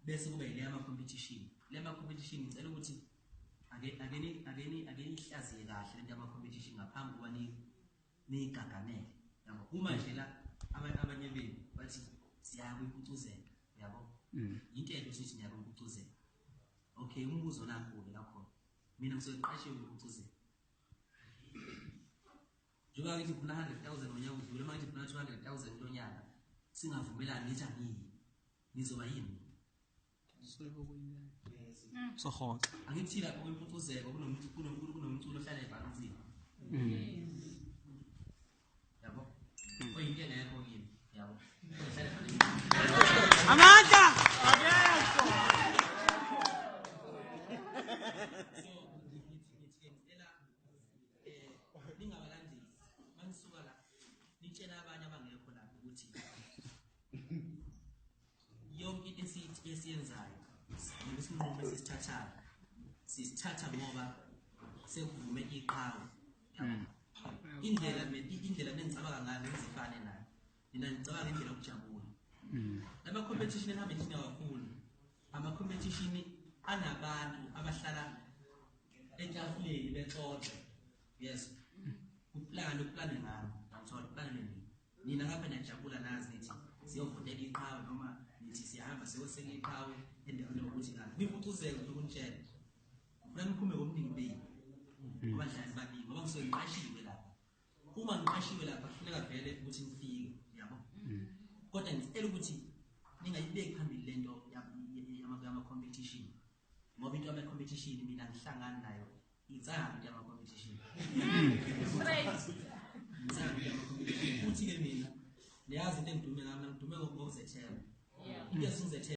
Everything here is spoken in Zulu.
Bese kuba ile ama competition. Le ama competition ngicela ukuthi ake nihlaziye kahle lento yama competition ngaphambi kuba niyigagamele. Yabo, uma nje la abanye benu bathi siya kwimpucuzeko, yabo, into enhle ukuthi niya kwimpucuzeko. Okay, umbuzo nakho-ke lakhona, mina ngisuke ngiqashiwe kwimpucuzeko. Njengoba ngithi ngifuna 100,000 ngonyaka odlule, uma ngithi ngifuna 200,000 kulo nyaka, singavumelani, ngithi angiyi, nizoba yini? Sohoxa. Angithi lapho kwimpucuzeko kunomculo ohlala ebhalansini. Yabo, oyinto engekho kimi, yabo, ohlala ebhalansini. Amandla! Akekho. So ngithi ngicela ningabalandeli, manisuka la nitshela abanye abangekho lapho ukuthi yonke into esiyenzayo nesinqumo esisithathayo sisithatha ngoba sekuvume iqhawe. Indlela nengicabanga ngayo ngizifane nayo, nina ngicabanga indlela yokujabula. Lama competition enihambe nithina kakhulu, ama competition anabantu abahlala etafuleni bexoxe, yes, kuplan ngalo, angithola kuplan nini. Nina ngapha niyajabula, nazi nithi siyovotela iqhawe noma nithi siyahamba siyoseka iqhawe endaweni yokuthi ngani kwimpucuzeko. Ukunitshela, ngifuna niphume ngobuningi benu, abadlali baningi, ngoba ngisuke ngiqashiwe lapha. Uma ngiqashiwe lapha kufuneka vele ukuthi nifike, yabo, kodwa ngicela ukuthi ningayibeki phambili lento yama-competition, ngoba into yama-competition mina ngihlangani nayo. Itsanga into yama-competition, itsanga into yama-competition. Futhi-ke mina niyazi into engidume ngayo, mina ngidume ngokuzethemba. Into esingizethemba.